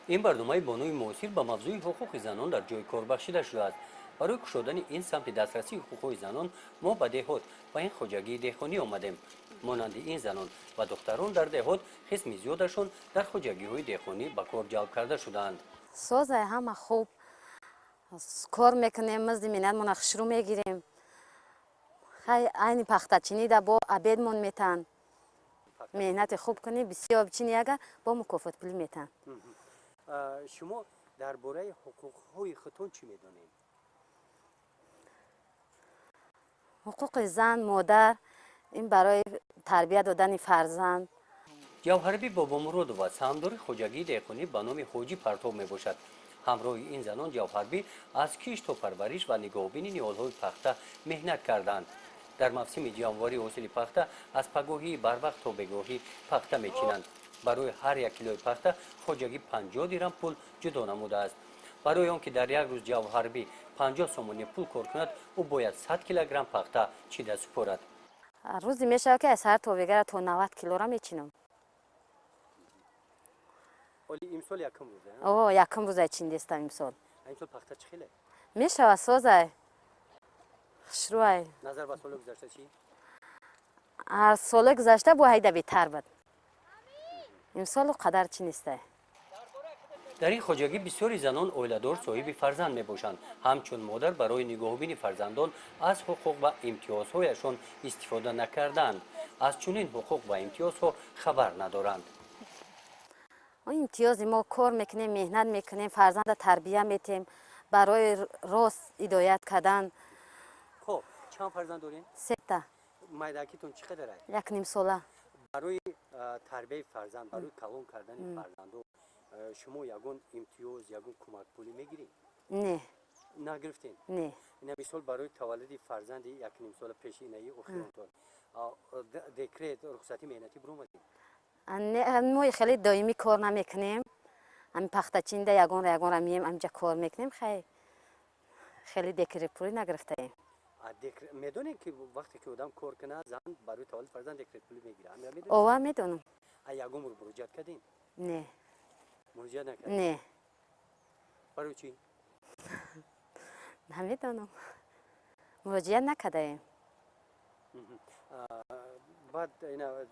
Ин барномаи бонуи муосир ба мавзӯи ҳуқуқи занон дар ҷои кор бахшида шудааст. Барои кушодани ин самти дастрасии ҳуқуқҳои занон мо ба деҳот ва ин хоҷагии деҳқонӣ омадем. Монанди ин занон ва духтарон дар деҳот қисми зиёдашон дар хоҷагиҳои деҳқонӣ ба кор ҷалб карда шудаанд. Созай ҳама хуб кор мекунем, мизди меҳнатмона хушрӯ мегирем. Хай айни пахтачинида бо обедмон метаҳанд. Меҳнати хуб кунӣ, бисёр бичинӣ, агар бо мукофотпулӣ метаҳанд. Шумо дар бораи ҳуқуқҳои худтон чӣ медонед? Ҳуқуқи зан, модар ин барои тарбия додани фарзанд. Ҷавҳарбӣ Бобомуродова саҳмдори хоҷагии деҳқонӣ ба номи Ҳоҷӣ Партов мебошад. Ҳамроҳи ин занон Ҷавҳарбӣ аз кишт то парвариш ва нигоҳубини ниҳолҳои пахта меҳнат карданд. Дар мавсими ҷамъоварии ҳосили пахта аз пагоҳии барвақт то бегоҳӣ пахта мечинанд. Барои ҳар як килои пахта хоҷагӣ 50 дирам пул ҷудо намудааст. Барои он ки дар як рӯз Ҷавҳарбӣ 50 сомонӣ пул кор кунад, ӯ бояд 100 килограмм пахта чида супорад. Рӯзе мешавад, ки аз саҳар то бегара то 90 килора мечинам. Оли имсол якум рӯза? О, якум рӯза чиндестам имсол. Имсол пахта чӣ хеле? Мешавад, созай. Хушрӯай. Назар ба соли гузашта чӣ? Аз соли гузашта бо ҳайда беҳтар буд. Имсол қадар чӣ нестай. Дар ин хоҷагӣ бисёри занон оиладор соҳиби фарзанд мебошанд. Ҳамчун модар барои нигоҳубини фарзандон аз ҳуқуқ ва имтиёзҳояшон истифода накардаанд. Аз чунин ҳуқуқ ва имтиёзҳо хабар надоранд. Имтиёзи мо кор мекунем, меҳнат мекунем, фарзанда тарбия метем, барои рост ҳидоят кардан. Хоб, чанд фарзанд дорем? Сета. Майдакитон чӣ қадар аст? 1.5 сола. Барои тарбияи фарзанд, барои калон кардани фарзандо шумо ягон имтиёз, ягон кӯмакпулӣ мегиред? Не. Нагирифтем? Не. Ина мисол барои таваллуди фарзанди 1.5 сола пеши инаи охиронтон декрет, рухсати меҳнатӣ биромадем? Мо хеле доимӣ кор намекунем. Ҳамин пахтачинда ягонра ягонра мием, ҳаминҷа кор мекунем. Хай хеле декретпулӣ нагирифтаем. Медонед, ки вақте ки одам кор кунад, зан барои таваллуди фарзанд декретпулӣ мегирад? Ова, медонам. Ягон бор муроҷиат кардем? Не. Муроҷиат накардем? Не. Барои чӣ? Намедонам, муроҷиат накардаем. Баъд ина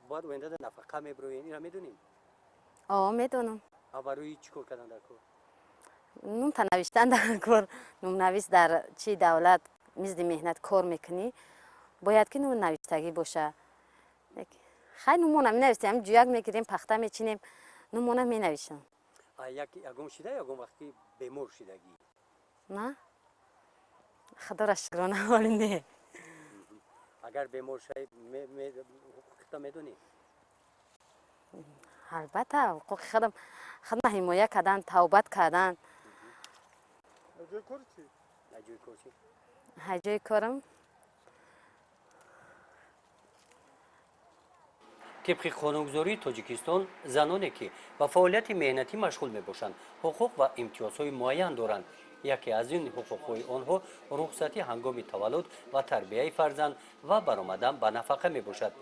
бояд ояндада нафақа мебироен, ина медонем? О, медонам. Барои чӣ кор кардан дар кор? Нумта навиштан дар кор. Нумнавис дар чи давлат мизди меҳнат кор мекунӣ, бояд ки нум навиштагӣ боша. Хай, нумона менависем, ҷӯяк мегирем, пахта мечинем, нумона менависам. Ягон шида, ягон вақт ки бемор шидагӣ? На, худоро шукрона, ҳоли не. Агар бемор шавӣ, ҳуқуқита медонӣ? Албатта, ҳуқуқи худам худма ҳимоя кардан, тавбат кардан. Ҷои кор чӣ? Ҷои кор чӣ? Ҷои корам. Тибқи қонунгузории Тоҷикистон, заноне ки ба фаъолияти меҳнатӣ машғул мебошанд, ҳуқуқ ва имтиёзҳои муайян доранд. Яке аз ин ҳуқуқҳои онҳо рухсатӣ ҳангоми таваллуд ва тарбияи фарзанд ва баромадан ба нафақа мебошад.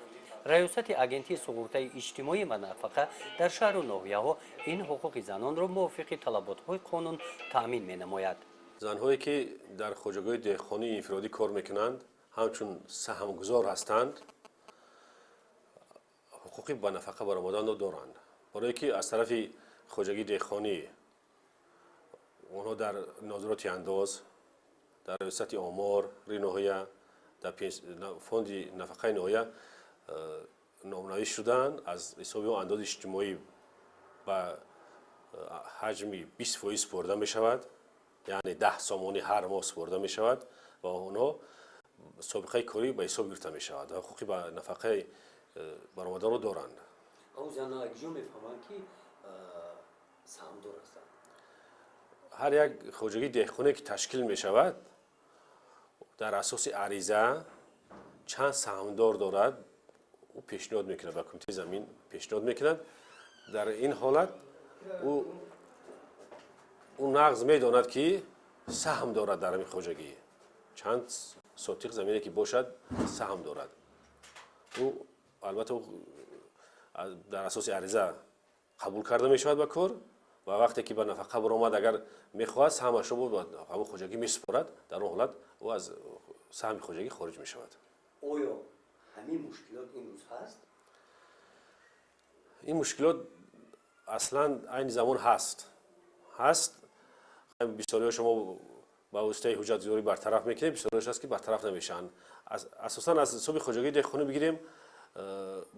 Раёсати Агентии суғуртаи иҷтимоӣ ва нафақа дар шаҳру ноҳияҳо ин ҳуқуқи занонро мувофиқи талаботҳои қонун таъмин менамояд. Занҳое ки дар хоҷагиҳои деҳқонии инфиродӣ кор мекунанд, ҳамчун саҳмгузор ҳастанд, ҳуқуқи ба нафақа баромаданро доранд, барое ки аз тарафи хоҷагии деҳқонӣ онҳо дар нозироти андоз, дар раёсати омори ноҳия, дар фонди нафақаи ноҳия номнавис шудаанд. Аз ҳисоби он андози иҷтимоӣ ба ҳаҷми 20% супорида мешавад, яъне 10 сомонӣ ҳар моҳ супорида мешавад ва онҳо собиқаи корӣ ба ҳисоб гирифта мешавад ва ҳуқуқи ба нафақаи баромаданро доранд. Зана куҷо мефаҳманд, ки саҳмдор ҳастанд? Ҳар як хоҷагии деҳқоне ки ташкил мешавад, дар асоси ариза чанд саҳмдор дорад, ӯ пешниҳод мекунад, ба кумитаи замин пешниҳод мекунад. Дар ин ҳолат ӯ нағз медонад, ки саҳм дорад дар ҳамин хоҷагӣ, чанд сотиқ замине ки бошад, саҳм дорад. Ӯ албатта дар асоси ариза қабул карда мешавад ба кор. Ва вақте ки ба нафақа баромад, агар мехоҳад, саҳмашро ба ҳамон хоҷагӣ месупорад. Дар он ҳолат ӯ аз саҳми хоҷагӣ хориҷ мешавад. Оё ҳамин мушкилот имрӯз ҳаст? Ин мушкилот аслан айни замон ҳаст. Бисёриҳо шумо ба воситаи ҳуҷҷатгузорӣ бартараф мекунем, бисёриҳош ҳаст, ки бартараф намешаванд. Асосан аз ҳисоби хоҷагии деҳқонӣ бигирем,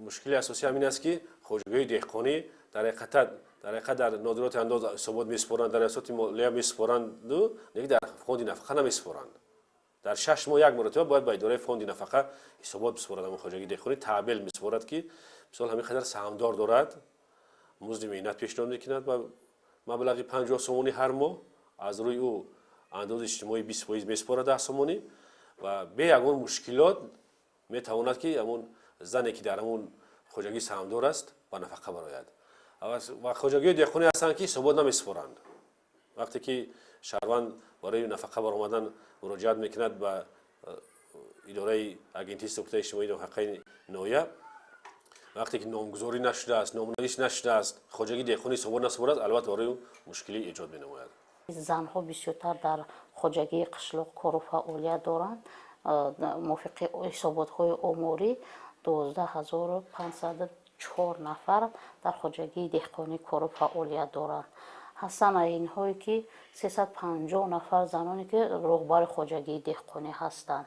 мушкили асосӣ ҳамин аст, ки хоҷагиҳои деҳқонӣ дар ҳақиқат дар нодироти андоз ҳисобот месупоранд, дар риёсати молия месупоранду, лекин дар фонди нафақа намесупоранд. Дар 6 моҳ як маротиба бояд ба идораи фонди нафақа ҳисобот бисупорад. Ҳамон хоҷагии деҳқонӣ табел месупорад, ки мисол ҳамин қадар саҳмдор дорад, музди меҳнат пешниҳод мекунад ба маблағи 50 сомонӣ ҳар моҳ, аз рӯи ӯ андози иҷтимоӣ 20% месупорад, 10 сомонӣ, ва бе ягон мушкилот метавонад, ки ҳамон зане, ки дар ҳамон хоҷагӣ саҳмдор аст, ба нафақа барояд. Ва хоҷагиҳои деҳқонӣ ҳастанд, ки ҳисобот намесупоранд. Вақте ки шаҳрванд барои нафақа баромадан муроҷиат мекунад ба идораи агентии суғуртаи иҷтимоии нафақаи ноҳия, вақте ки номгузорӣ нашудааст, номнавис нашудааст, хоҷагии деҳқонӣ ҳисобот насупорад, албатта, барои ӯ мушкилӣ эҷод менамояд. Занҳо бисёртар дар хоҷагии қишлоқ кору фаъолият доранд. Мувофиқи ҳисоботҳои оморӣ, 12 504 нафар дар хоҷагии деҳқонӣ кору фаъолият доранд. Ҳастанд инҳое, ки 350 нафар заноне, ки роҳбари хоҷагии деҳқонӣ ҳастанд.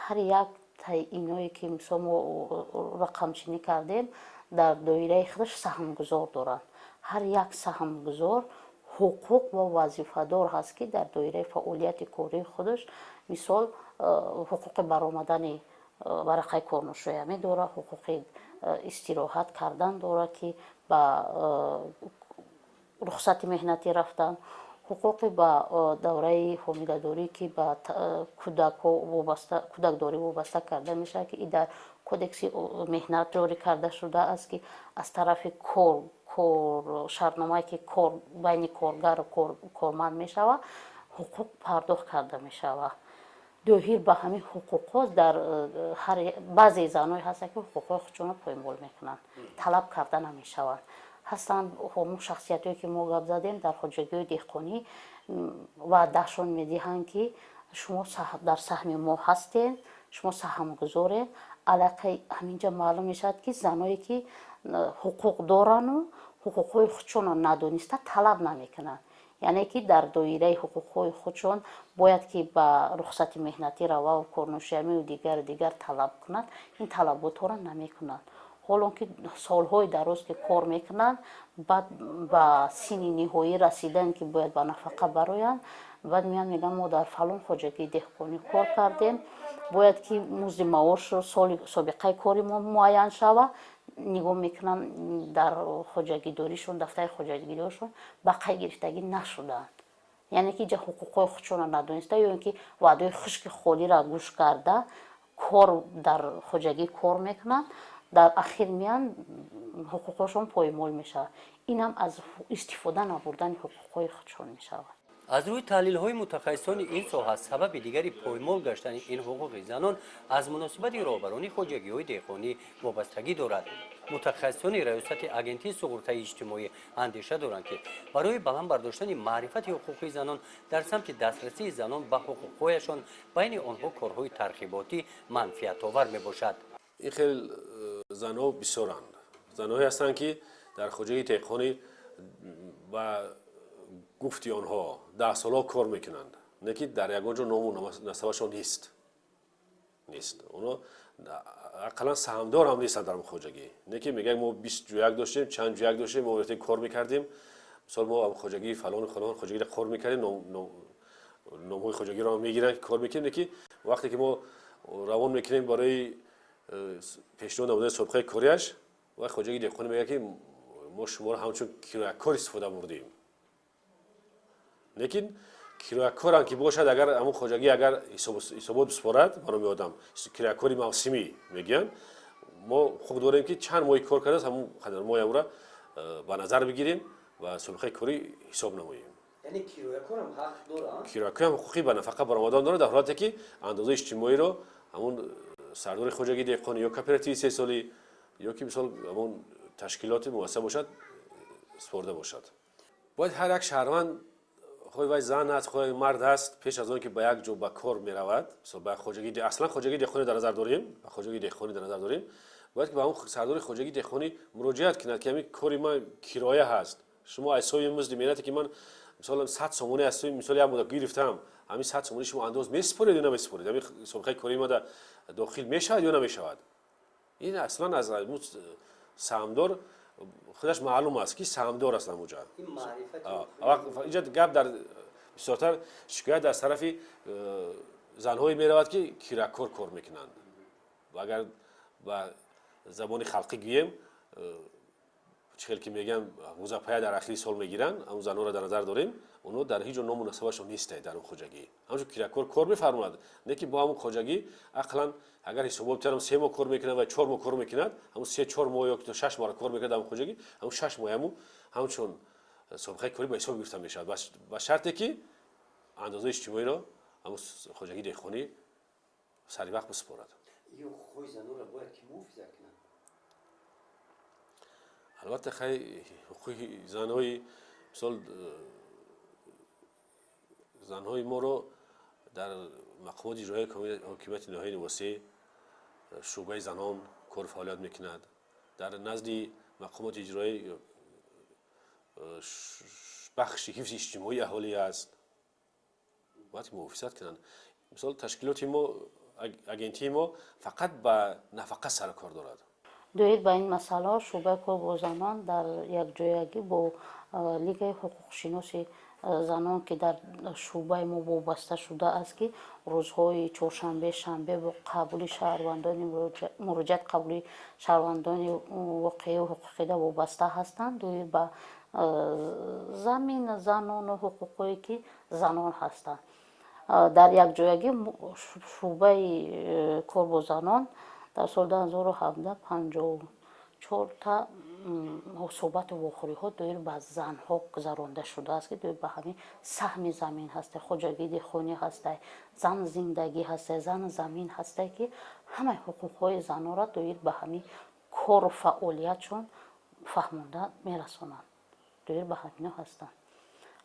Ҳар як таи иное, ки мисол мо рақамчинӣ кардем, дар доираи худаш саҳмгузор доранд. Ҳар як саҳмгузор ҳуқуқ ва вазифадор ҳаст, ки дар доираи фаъолияти кории худаш, мисол, ҳуқуқи баромадани варақаи корношоямӣ дорад, ҳуқуқи истироҳат кардан дорад, ки ба рухсати меҳнатӣ рафтан, ҳуқуқи ба давраи ҳомиладорӣ, ки ба кӯдакҳо кӯдакдорӣ вобаста карда мешавад, ки и дар Кодекси меҳнат ҷорӣ карда шудааст, ки аз тарафи кор шартномае, ки кор байни коргару корманд мешавад, ҳуқуқ пардохт карда мешавад. Доҳир ба ҳамин ҳуқуқҳо дар баъзе заное ҳастанд, ки ҳуқуқҳои худшонро поймол мекунанд, талаб карда намешаванд. Ҳастанд ҳамон шахсиятҳое, ки мо гап задем, дар хоҷагиҳои деҳқонӣ ваъдашон медиҳанд, ки шумо дар саҳми мо ҳастед, шумо саҳмгузоред. Аллакай ҳаминҷа маълум мешавад, ки заное, ки ҳуқуқ дорану ҳуқуқҳои худшонро надониста талаб намекунанд, яъне ки дар доираи ҳуқуқҳои худшон бояд, ки ба рухсати меҳнатӣ рававу корношоямию дигару дигар талаб кунанд, ин талаботҳоро намекунанд. Ҳолон ки солҳои дароз ки кор мекунанд, баъд ба синни ниҳоӣ расидан, ки бояд ба нафақа бароянд, баъд меянд, мегӯянд: «Мо дар фалон хоҷагии деҳқонӣ кор кардем, бояд ки музди маошу соли собиқаи кори мо муайян шавад». Нигоҳ мекунанд, дар хоҷагидоришон, дафтари хоҷагидоришон ба қайд гирифтагӣ нашудаанд. Яъне ки ҷа ҳуқуқҳои худшонро надониста ё ин ки ваъдаҳои хушки холиро гӯш карда, кор дар хоҷагӣ кор мекунанд, дар ахир меянд, ҳуқуқҳошон поймол мешавад. Инам аз истифода набурдани ҳуқуқҳои худшон мешавад. Аз рӯи таҳлилҳои мутахассисони ин соҳа, сабаби дигари поймол гаштани ин ҳуқуқи занон аз муносибати роҳбарони хоҷагиҳои деҳқонӣ вобастагӣ дорад. Мутахассисони раёсати агентии суғуртаи иҷтимоӣ андеша доранд, ки барои баланд бардоштани маърифати ҳуқуқи занон дар самти дастрасии занон ба ҳуқуқҳояшон байни онҳо корҳои тарғиботӣ манфиатовар мебошад. Ин хел занҳо бисёранд. Занҳое ҳастанд, ки дар хоҷагии деҳқонӣ, ба гуфти онҳо, 10 солҳо кор мекунанд, не ки дар ягон ҷо ному насабашон нест. Онҳо ақаллан саҳмдор ҳам нестанд дар хоҷагӣ, не ки мегӯянд: «Мо 20 ҷӯяк доштем, чанд ҷӯяк доштем, мо кор мекардем, мисол, мо хоҷагии фалону фалон хоҷагиро кор мекардем». Номҳои хоҷагиро мегиранд, ки кор мекунем, не ки вақте ки мо равон мекунем барои пешниҳод намудани собиқаи кориаш, ва хоҷагии деҳқонӣ мегӯяд, ки мо шуморо ҳамчун кироякор истифода бурдем. Лекин кироякорам ки бошад, агар ҳамон хоҷагӣ агар ҳисобот бисупорад ба номи одам, кироякори мавсимӣ мегӯянд, мо ҳуқуқ дорем, ки чанд моҳи кор кардааст, ҳамон қадар моҳи ӯра ба назар бигирем ва собиқаи корӣ ҳисоб намоем. Яъне кироякорам ҳақ дорад? Кироякорам ҳуқуқи ба нафақа баромадан дорад, дар ҳолате ки андозаи иҷтимоиро ҳамон сардори хоҷагии деҳқонӣ ё кооперативи сесолӣ ё ки мисол ҳамон ташкилоти муассаса бошад, супорда бошад. Бояд ҳар як шаҳрванд, хоҳ вай зан аст, хоҳ мард аст, пеш аз он ки ба як ҷо ба кор меравад, мисол ба хоҷагии, аслан хоҷагии деҳқонӣ дар назар дорем, ба хоҷагии деҳқонӣ дар назар дорем, бояд ки ба ҳамон сардори хоҷагии деҳқонӣ муроҷиат кунад, ки ҳамин кори ман кироя ҳаст, шумо аз ҳисоби музди меҳнате ки ман мисол 100 сомонӣ аз ҳисоби мисол як муддат гирифтам, ҳамин 100 сомонӣ шумо андоз месупоред ё намесупоред, ҳамин собиқаи кории ман дохил мешавад ё намешавад. Ин аслан аз саҳмдор худаш маълум аст, ки саҳмдор аст ҳамуҷа. Инҷа гап дар бисёртар шикоят аз тарафи занҳое меравад, ки киракор кор мекунанд. Агар ба забони халқӣ гӯем, чӣ хел ки мегӯянд, ғузапая дар ахири сол мегиранд, ҳамун занҳоро дар назар дорем, онҳо дар ҳеҷ ҷо ному насабашон нестад дар он хоҷагӣ. Ҳамчун киракор кор мефармояд, не ки бо ҳамун хоҷагӣ ақлан агар ҳисобот биёрам, 3 моҳ кор мекунад ва 4 моҳ кор мекунад, ҳамун 3-4 моҳ ё 6 моҳ кор мекунад ҳамун хоҷагӣ, ҳамун 6 моҳ ҳамун ҳамчун собиқаи корӣ ба ҳисоб гирифта мешавад, ба шарте ки андозаи иҷтимоиро ҳамун хоҷагии деҳқонӣ сари вақт бисупорад. Ҳуқуқҳои занонро бояд ки муҳофизат кунанд? Албатта, хай, ҳуқуқи занҳои, мисол, занҳои моро дар мақомоти иҷроияи ҳокимияти ноҳияи Нувосӣ шӯъбаи занон кор фаъолият мекунад, дар назди мақомоти иҷроӣ бахши ҳифзи иҷтимоии аҳолӣ аст, бояд муҳофизат кунанд. Мисол, ташкилоти мо, агентии мо фақат ба нафақа сарукор дорад. Доир ба ин масъалаҳо шӯъбаи кор бо занон дар якҷоягӣ бо Лигаи ҳуқуқшиноси занон, ки дар шӯъбаи мо вобаста шудааст, ки рӯзҳои чоршанбе, шанбе бо қабули шаҳрвандони муроҷиат, қабули шаҳрвандони воқеию ҳуқуқида вобаста ҳастанд, доир ба замин, занону ҳуқуқҳое ки занон ҳастанд, дар якҷоягӣ шӯъбаи кор бо занон дар соли 2017 54-та суҳбату вохӯриҳо доир ба занҳо гузаронда шудааст, ки доир ба ҳамин саҳми замин ҳастай, хоҷагии деҳқонӣ ҳастай, зан зиндагӣ ҳастай, зан замин ҳастай, ки ҳамаи ҳуқуқҳои занонро доир ба ҳамин кору фаъолиятшон фаҳмонда мерасонанд. Доир ба ҳамино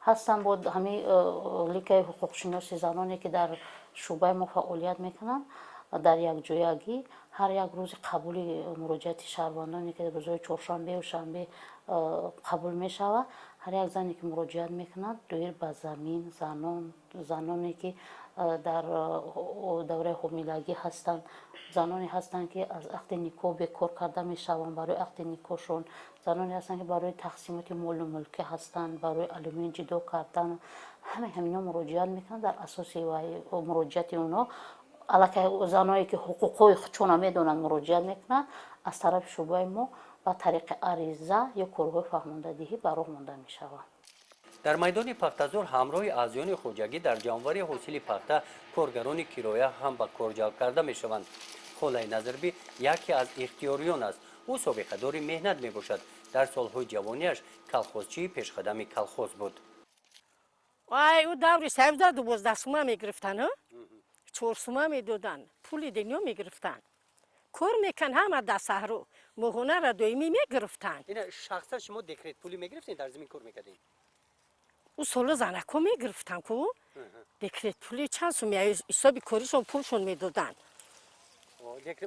ҳастанд. Бо ҳамин Лигаи ҳуқуқшиноси заноне, ки дар шӯъбаи мо фаъолият мекунанд, дар якҷоягӣ ҳар як рӯзи қабули муроҷиати шаҳрвандоне, ки рӯзҳои чоршанбеу шанбе қабул мешавад, ҳар як зане ки муроҷиат мекунад доир ба замин, занон, заноне ки дар давраи ҳомилагӣ ҳастанд, заноне ҳастанд, ки аз ақди никоҳ бекор карда мешаванд барои ақди никоҳшон, заноне ҳастанд, ки барои тақсимоти молу мулкӣ ҳастанд, барои алимент ҷудо кардан, ҳамаи ҳамино муроҷиат мекунанд. Дар асоси муроҷиати онҳо, аллакай заное ки ҳуқуқҳои худшонро медонанд, муроҷиат мекунанд, аз тарафи шӯъбаи мо ба тариқи ариза ё корҳои фаҳмондадиҳӣ ба роҳ монда мешаванд. Дар майдони пахтазор ҳамроҳи аъзоёни хоҷагӣ дар ҷамъоварии ҳосили пахта коргарони кироя ҳам ба кор ҷалб карда мешаванд. Холаи Назарбӣ яке аз ихтиёриён аст. Ӯ собиқадори меҳнат мебошад. Дар солҳои ҷавониаш колхозчии пешқадами колхоз буд. Вай, ӯ даври савда 12 сума мегирифтанд, 4 сума медоданд, пули дунё мегирифтанд, кор мекан ҳама дар саҳро, моҳонаро доимӣ мегирифтанд. Ина шахсан шумо декрет пулӣ мегирифтед, дар замин кор мекардед? Ӯ соло занако мегирифтанд ку декрет пули, чанд суми ҳисоби коришон пулшон медоданд.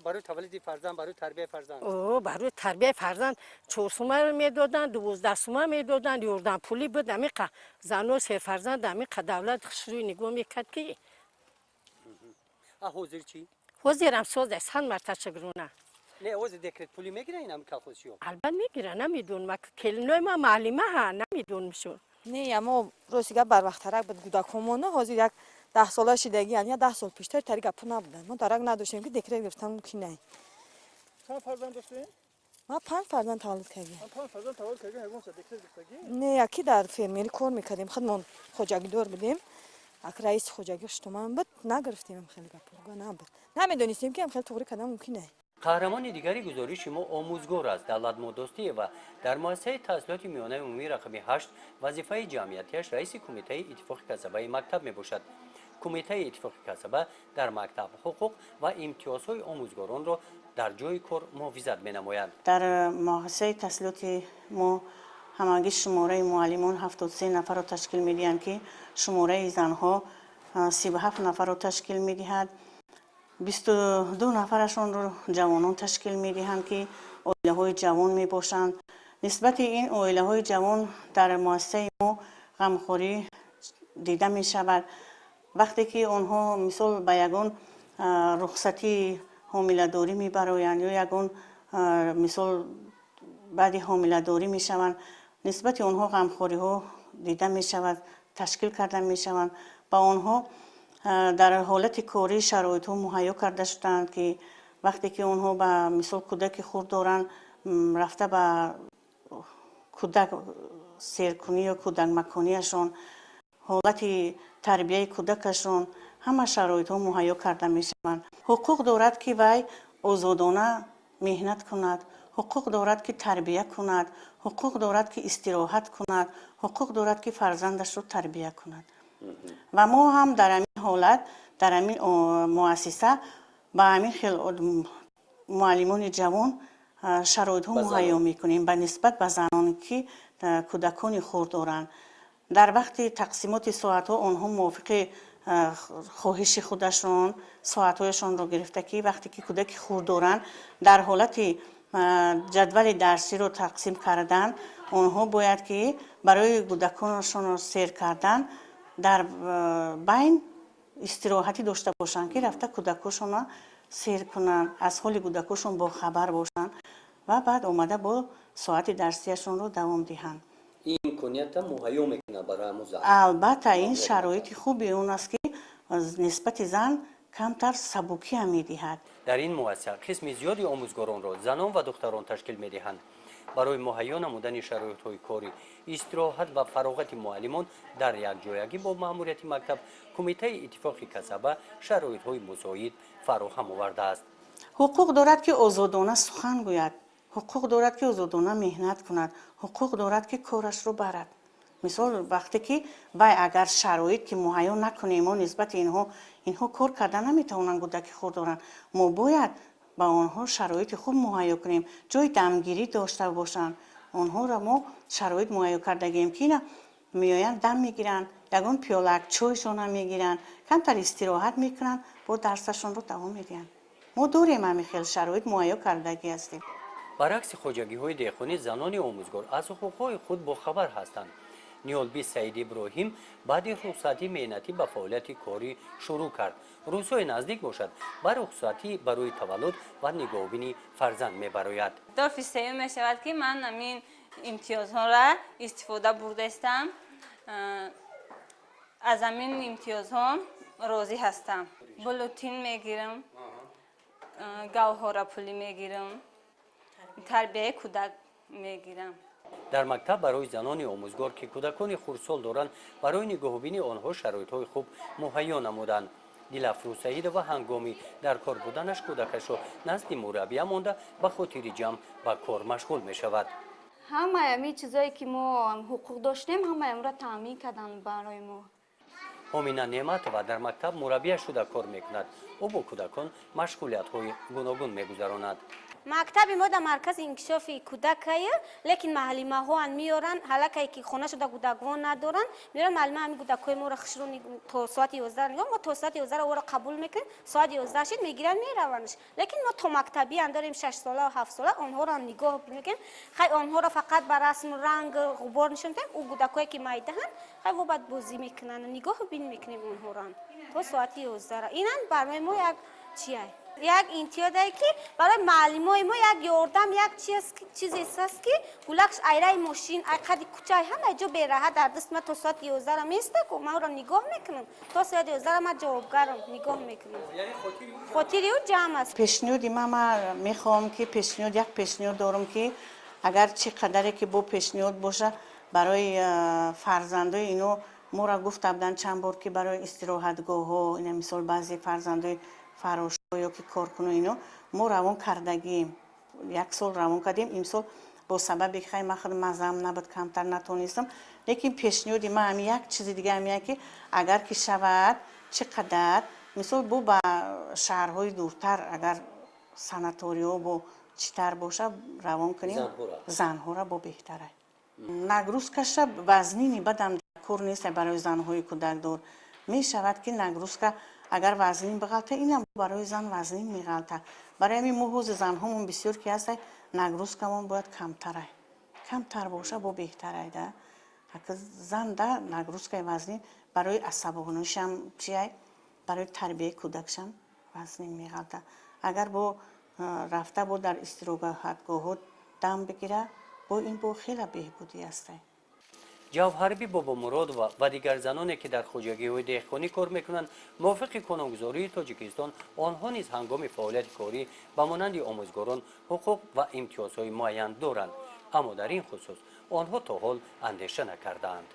Барои таваллуди фарзанд, барои тарбияи фарзанд? О, барои тарбияи фарзанд 4 сума медоданд, 12 сума медоданд, ёрдам пулӣ буд. Амиқа зано серфарзанд, амиқа давлат хушрӯй нигоҳ мекард ки. Ҳозир чӣ? Ҳозирам соза 100 марта шукрона. Не, ҳозир декрет пулӣ мегиранд ин колхозчиё? Албат мегиранд, намедонам, келинои ман муаллима ҳа, намедонамшон. Не, амо рости гап, барвақттарак буд кӯдакҳомоно, ҳозир як 10 сола шидагиян, я 10 сол пештар тари гапҳо набуданд. Мо дарак надоштем, ки декрет гирифтан мумкин не. Чанд фарзанд доштем? Ман панҷ фарзанд таваллуд кардем. Панҷ фарзанд таваллуд кардем, ягон декрет гирифтагӣ? Не, яки дар фермерӣ кор мекардем, худмон хоҷагидор будем, ак раиси хоҷагӣ хуштуман буд, нагирифтем. Хеле гапҳо набуд, намедонистем, ки хеле туғри кардан мумкин не. Қаҳрамони дигари гузориши мо омӯзгор аст. Давлат Модостиева дар муассисаи таҳсилоти миёнаи умумии рақами 8 вазифаи ҷамъиятиаш раиси кумитаи иттифоқи касабаи мактаб мебошад. Кумитаи иттифоқи касаба дар мактаб ҳуқуқ ва имтиёзҳои омӯзгоронро дар ҷои кор муҳофизат менамояд. Дар муассисаи таҳсилоти мо Ҳамагӣ шумораи муаллимон 73 нафарро ташкил медиҳанд, ки шумораи занҳо 37 нафарро ташкил медиҳад. 22 нафарашонро ҷавонон ташкил медиҳанд, ки оилаҳои ҷавон мебошанд. Нисбати ин оилаҳои ҷавон дар муассисаи мо ғамхорӣ дида мешавад. Вақте ки онҳо, мисол, ба ягон рухсатии ҳомиладорӣ мебароянд ё ягон, мисол, баъди ҳомиладорӣ мешаванд, нисбати онҳо ғамхориҳо дида мешавад, ташкил карда мешаванд. Ба онҳо дар ҳолати корӣ шароитҳо муҳайё карда шудаанд, ки вақте ки онҳо ба мисол кӯдаки хурд доранд, рафта ба кӯдак серкунӣ ё кӯдакмаконияшон, ҳолати тарбияи кӯдакашон ҳама шароитҳо муҳайё карда мешаванд. Ҳуқуқ дорад, ки вай озодона меҳнат кунад, ҳуқуқ дорад, ки тарбия кунад, ҳуқуқ дорад, ки истироҳат кунад, ҳуқуқ дорад, ки фарзандашро тарбия кунад. Ва мо ҳам дар ҳамин ҳолат, дар ҳамин муассиса ба ҳамин хел муаллимони ҷавон шароитҳо муҳайё мекунем ба нисбат ба заноне, ки кӯдакони хурд доранд. Дар вақти тақсимоти соатҳо онҳо мувофиқи хоҳиши худашон соатҳояшонро гирифта, ки вақте ки кӯдаки хурд доранд, дар ҳолати ҷадвали дарсиро тақсим кардан, онҳо бояд ки барои кӯдаконашонро сер кардан дар байн истироҳатӣ дошта бошанд, ки рафта кӯдакошонро сер кунанд, аз ҳоли кӯдакошон бохабар бошанд ва баъд омада бо соати дарсияшонро давом диҳанд. Ин имконията муҳайё мекунад барои ҳамун зан? Албатта, ин шароити хуби он аст, ки нисбати зан камтар сабукиам медиҳад. Дар ин муассиса қисми зиёди омӯзгоронро занон ва духтарон ташкил медиҳанд. Барои муҳайё намудани шароитҳои корӣ, истироҳат ва фароғати муаллимон дар якҷоягӣ бо маъмурияти мактаб Кумитаи иттифоқи касаба шароитҳои мусоид фароҳам овардааст. Ҳуқуқ дорад, ки озодона сухан гӯяд, ҳуқуқ дорад, ки озодона меҳнат кунад, ҳуқуқ дорад, ки корашро барад. Мисол, вақте ки вай агар шароит ки муҳайё накунем, мо нисбати инҳо, инҳо кор карда наметавонанд, кӯдаки хурд доранд. Мо бояд ба онҳо шароити хуб муҳайё кунем, ҷои дамгирӣ дошта бошанд. Онҳоро мо шароит муҳайё кардагием, ки ина меоянд, дам мегиранд, ягон пиёлак чойшона мегиранд, камтар истироҳат мекунанд, бо дарсашонро давом медиҳанд. Мо дорем, ҳамин хел шароит муҳайё кардагӣ ҳастем. Баръакси хоҷагиҳои деҳқонӣ, занони омӯзгор аз ҳуқуқҳои худ бохабар ҳастанд. Ниёлби Саид Иброҳим баъди рухсатии меҳнатӣ ба фаъолияти корӣ шурӯъ кард. Рӯзҳои наздик бошад, ба рухсатӣ барои таваллуд ва нигоҳубини фарзанд мебарояд. Дафъи сеюм мешавад, ки ман ҳамин имтиёзҳоро истифода бурдаистам. Аз ҳамин имтиёзҳо розӣ ҳастам. Бюллетен мегирам, гавҳорапулӣ мегирам, тарбияи кӯдак мегирам. Дар мактаб барои занони омӯзгор, ки кӯдакони хурдсол доранд, барои нигоҳубини онҳо шароитҳои хуб муҳайё намуданд. Дилафрӯз Саидова ҳангоми дар кор буданаш кӯдакашро назди мураббия монда, ба хотири ҷамъ ба кор машғул мешавад. Ҳамаи ҳамин чизое, ки мо ҳуқуқ доштем, ҳамаи онро таъмин карданд барои мо. Омина Неъматова дар мактаб мураббия шуда кор мекунад. Ӯ бо кӯдакон машғулиятҳои гуногун мегузаронад. Мактаби мо дар маркази инкишофи кӯдакае, лекин маълимаҳоан меоранд, ҳалакае ки хона шуда кӯдаквон надоранд, меоранд маълима ҳамин кӯдакҳои моро хушрӯ то соати 11 нигоҳ, мо то соати 11 ора қабул мекунем, соати 11 шид, мегиранд, меравандш. Лекин мо то мактабиам дорем, 6 сола, 7 сола, онҳоро нигоҳ мекунем. Хай, онҳоро фақат ба расму ранг ғубор нишон медиҳем. Ӯ кӯдакҳое ки майдаҳанд, хай, во баъд бозӣ мекунанд, нигоҳу бин мекунем онҳоро то соати 11-ра. Инам барои мо як чия, як имтиёзе, ки барои маълимои мо як ёрдам, як чизе аст, ки гулакш айраи мошин, ай қади кӯчаи, ҳама ҷо бераҳат дар даст ма то соати 11-ра места, ку ман ӯро нигоҳ мекунам то соати 11-ра, ман ҷавобгарам, нигоҳ мекунам, хотири ӯ ҷамъ аст. Пешниҳоди ман мехоҳам, ки пешниҳод, як пешниҳод дорам, ки агар чӣ қадаре ки бо пешниҳод боша барои фарзандои ино. Моро гуфта буданд чанд бор, ки барои истироҳатгоҳҳо, ина мисол, баъзе фарзандои фарошҳо ё ки коркуно, ино мо равон кардагием, як сол равон кардем. Имсол бо сабаби хай ман худ мазам набуд, камтар натонистам. Лекин пешниҳоди ман ҳами як чизи дига ҳамия, ки агар ки шавад, чӣ қадар, мисол, бо ба шаҳрҳои дуртар агар санаториҳо бо читар боша, равон кунем занҳоро, бо беҳтара. Нагрузка ша вазнини бадам кор нест барои занҳои кӯдакдор. Мешавад, ки нагрузка агар вазнин биғалта, инам барои зан вазнин меғалта. Барои ҳамин мо ҳозир занҳомон бисёр ки ҳастай, нагрузка мон бояд камтарай, камтар боша, бо беҳтарай да. Зан да нагрузка и вазнин барои асабонишам чиай, барои тарбияи кӯдакшам вазнин меғалта. Агар бо рафта бо дар истироҳатгоҳҳо дам бигира, бо ин бо хеле беҳбудӣ ҳастай. Ҷавҳарби Бобомуродова ва дигар заноне, ки дар хоҷагиҳои деҳқонӣ кор мекунанд, мувофиқи қонунгузории Тоҷикистон онҳо низ ҳангоми фаъолияти корӣ ба монанди омӯзгорон ҳуқуқ ва имтиёзҳои муайян доранд, аммо дар ин хусус онҳо то ҳол андеша накардаанд.